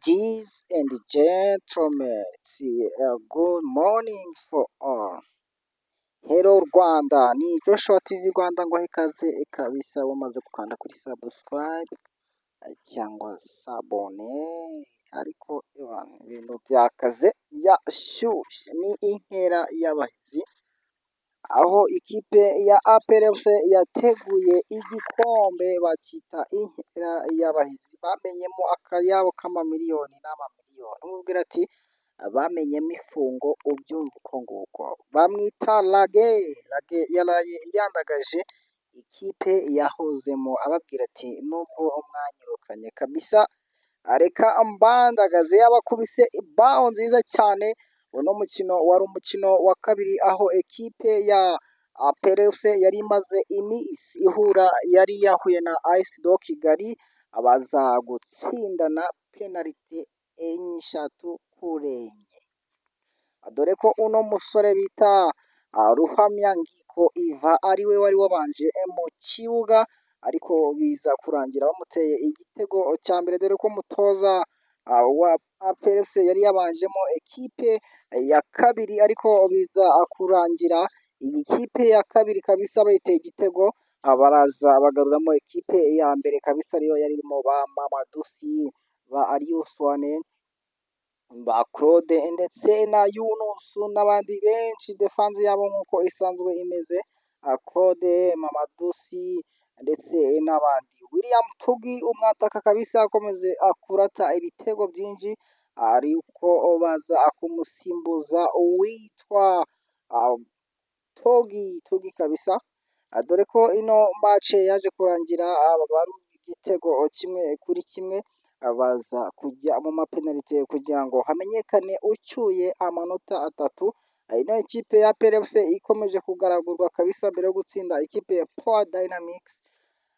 Ladies and gentlemen, good morning for all. Hello Rwanda, ni Joshua TV Rwanda, ngo ikaze kabisa. Wamaze gukanda kuri subscribe cyangwa s'abonner, ariko ibintu byakaze, yashyushye, ni inkera y'abahizi, aho ikipe ya APR FC yateguye igikombe bacyita inkera y'abahizi, bamenyemo akayabo k'amamiliyoni n'amamiliyoni. Umubwira ati bamenyemo ifungo, ubyumva uko nguko. Bamwita Lague. Lague yaraye yandagaje ikipe yahozemo, ababwira ati nubwo mwanyirukanye kabisa, reka mbandagaze. Yabakubise baho nziza cyane. Uno mukino wari umukino wa kabiri, aho ekipe ya APR FC yari imaze iminsi ihura, yari yahuye na AS de Kigali, baza gutsindana penaliti 3-3, dore ko uno musore bita Ruhamyangiko Iva ariwe wari wabanje mu kibuga, ariko biza kurangira bamuteye igitego cya mbere, dore ko umutoza wa APR FC yari yabanjemo ekipe ya kabiri, ariko biza kurangira iyi kipe ya kabiri kabisa bayiteye igitego, baraza bagaruramo ekipe ya mbere kabisa, ariyo yari irimo ba Mamadou Sy, ba Aliou Souané, ba Claude ndetse na Yunusu n'abandi benshi. Défense yabo nk'uko isanzwe imeze, Claude, Mamadou Sy ndetse n'abandi. William Tugi umwataka kabisa akomeze akurata ibitego byinshi, ariko baza kumusimbuza uwitwa Togi Tugi kabisa, dore ko ino match yaje kurangira igitego 1-1, baza kujya mu mapenalite kugira ngo hamenyekane ucyuye amanota 3. Ino ikipe ya APR FC ikomeje kugaragurwa kabisa mbere yo gutsinda ikipe ya Power Dynamics,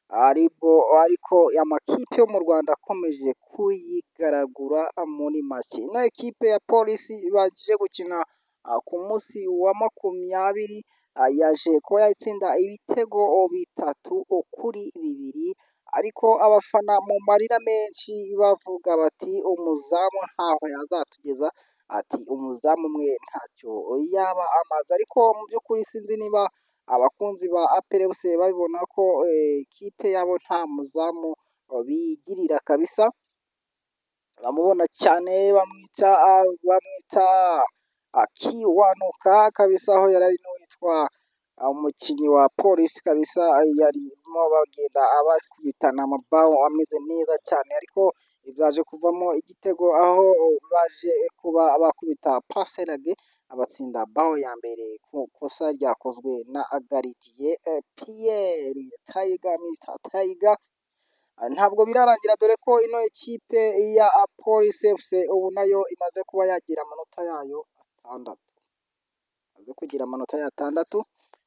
aribwo ariko amakipe yo mu Rwanda akomeje kuyigaragura muri make. Ino ekipe ya Polisi bagiye gukina ku munsi wa 20 yaje kuba yatsinda ibitego 3-2, ariko abafana mu marira menshi bavuga bati umuzamu ntaho yazatugeza, ati umuzamu umwe ntacyo yaba amaze. Ariko mu by'ukuri sinzi niba abakunzi ba APR FC babibona ko ikipe yabo nta muzamu bigirira kabisa. Bamubona cyane, bamwita Kiwanuka kabisa, aho yari ari n'uwitwa umukinnyi wa Polisi kabisa, yarimo bagenda abakubitana amabaho ameze neza cyane, ariko byaje kuvamo igitego, aho baje kuba bakubita passe Lague, abatsinda baho ya mbere ku kosa ryakozwe na gardien Pierre Tiger, Mister Tiger. Ntabwo birarangira, dore ko ino ekipe ya Polisi FC ubu nayo imaze kuba yagira amanota yayo 6, imaze kugira amanota 6.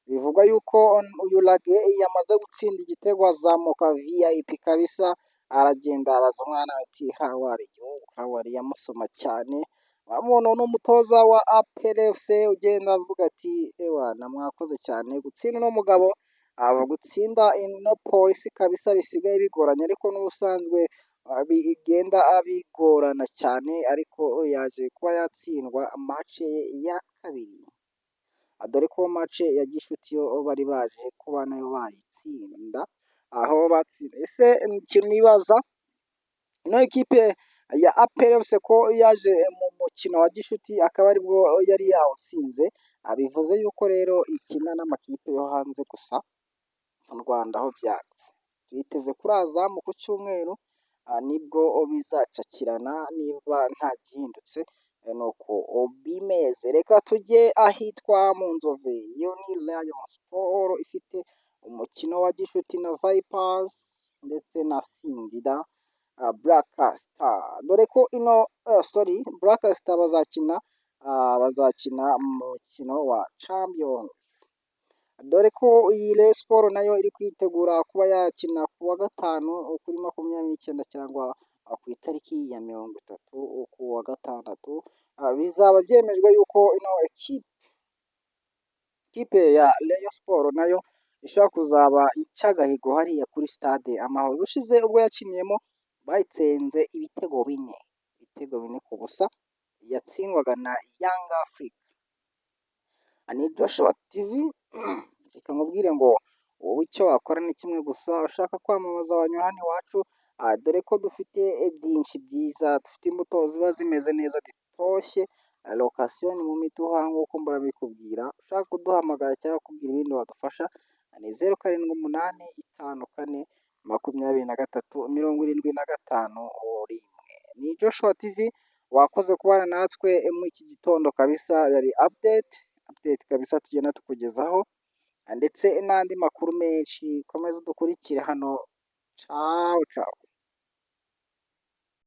Bivugwa yuko uyu Lague yamaze gutsinda igitego, azamuka VIP kabisa, aragenda abaza umwana ati "How are you, how are you?" Amusoma cyane. Umuntu n'umutoza wa APR FC ugenda avuga ati ewana mwakoze cyane gutsinda uno mugabo. Gutsinda ino Polisi kabisa bisigaye bigoranye, ariko n'ubusanzwe bigenda bigorana cyane, ariko yaje kuba yatsindwa match ye ya kabiri, dore ko match ya gishuti yo bari baje kuba nayo bayitsinda, aho batsinda. Ese ikintu nibaza, ino ekipe ya APR FC ko yaje mu mukino wa gishuti akaba aribwo yari yawutsinze, bivuze yuko rero ikina n'amakipe yo hanze gusa, mu Rwanda aho byanze. Twiteze kuri Azam ku cyumweru, nibwo bizacakirana niba nta gihindutse, nuko bimeze. Reka tujye ahitwa mu Nzove, iyo ni Rayon Sports ifite umukino wa gishuti na Vipers ndetse na Singida Black Star, dore ko ino, sorry, Black Star bazakina mu mukino wa Champions, dore ko iyi Rayon Sports nayo iri kwitegura kuba yakina ku wa gatanu kuri 29 cyangwa ku itariki ya 30 ku wa gatandatu, bizaba byemejwe yuko ino ekipe ya Rayon Sports nayo ishobora kuzaba ica agahigo hariya kuri Stade Amahoro. Ubushize ubwo yakiniyemo bayitsinze ibitego 4, ibitego ibitego 4-0, yatsindwaga na Yanga Africa. Ni Joshua TV, reka nkubwire ngo wowe icyo wakora ni kimwe gusa: ushaka kwamamaza wanyura hano iwacu, dore ko dufite byinshi byiza, dufite imbuto ziba zimeze neza zitoshye, location ni mu Mituha nk'uko mbora mbikubwira. Ushaka kuduhamagara cyangwa kugira ibindi wadufasha ni 0785 423 751. Ni Joshua TV, wakoze kubana natwe muri iki gitondo kabisa, yari update, update kabisa tugenda tukugezaho ndetse n'andi makuru menshi. Komeza udukurikire hano, cawu cawu.